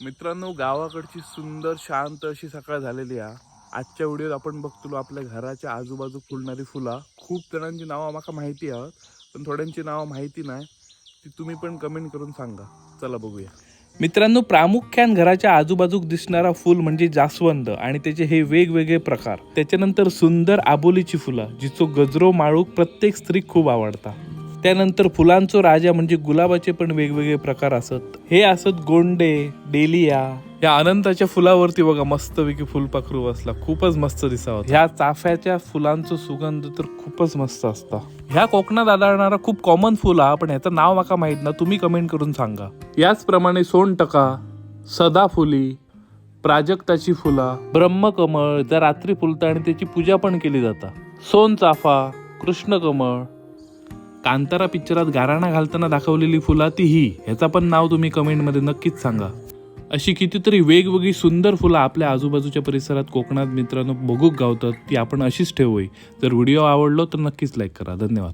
मित्रांनो, गावाकडची सुंदर शांत अशी सकाळ झालेली आहे. आजच्या व्हिडिओत आपण बघतो आपल्या घराच्या आजूबाजू फुलणारी फुला. खूप जणांची नावं आम्हाला माहिती आहोत, पण थोड्यांची नावं माहिती नाही. ती तुम्ही पण कमेंट करून सांगा. चला बघूया. मित्रांनो, प्रामुख्यान घराच्या आजूबाजूक दिसणारा फुल म्हणजे जास्वंद आणि त्याचे हे वेगवेगळे प्रकार. त्याच्यानंतर सुंदर आबोलीची फुलं, जिचो गजरो माळूक प्रत्येक स्त्री खूप आवडता. त्यानंतर फुलांचो राजा म्हणजे गुलाबाचे पण वेगवेगळे प्रकार असत. हे असत गोंडे, डेलिया. या अनंताच्या फुलावरती बघा, मस्तपैकी फुलपाखरू बसला. खूपच मस्त दिसावं. ह्या चाफ्याच्या फुलांचं सुगंध तर खूपच मस्त असता. ह्या कोकणात आढळणारा खूप कॉमन फुल हा, पण ह्याचं नाव माका माहित ना. तुम्ही कमेंट करून सांगा. याचप्रमाणे सोनटका, सदाफुली, प्राजक्ताची फुला, ब्रह्मकमळ जर रात्री फुलतं आणि त्याची पूजा पण केली जाता, सोनचाफा, कृष्णकमळ. कांतारा पिक्चरात गाराणा घालताना दाखवलेली फुला ती ही. ह्याचा पण नाव तुम्ही कमेंटमध्ये नक्कीच सांगा. अशी कितीतरी वेगवेगळी सुंदर फुलं आपल्या आजूबाजूच्या परिसरात कोकणात मित्रांनो बघूक गावतात. ती आपण अशीच ठेवूया. जर व्हिडिओ आवडलो तर नक्कीच लाईक करा. धन्यवाद.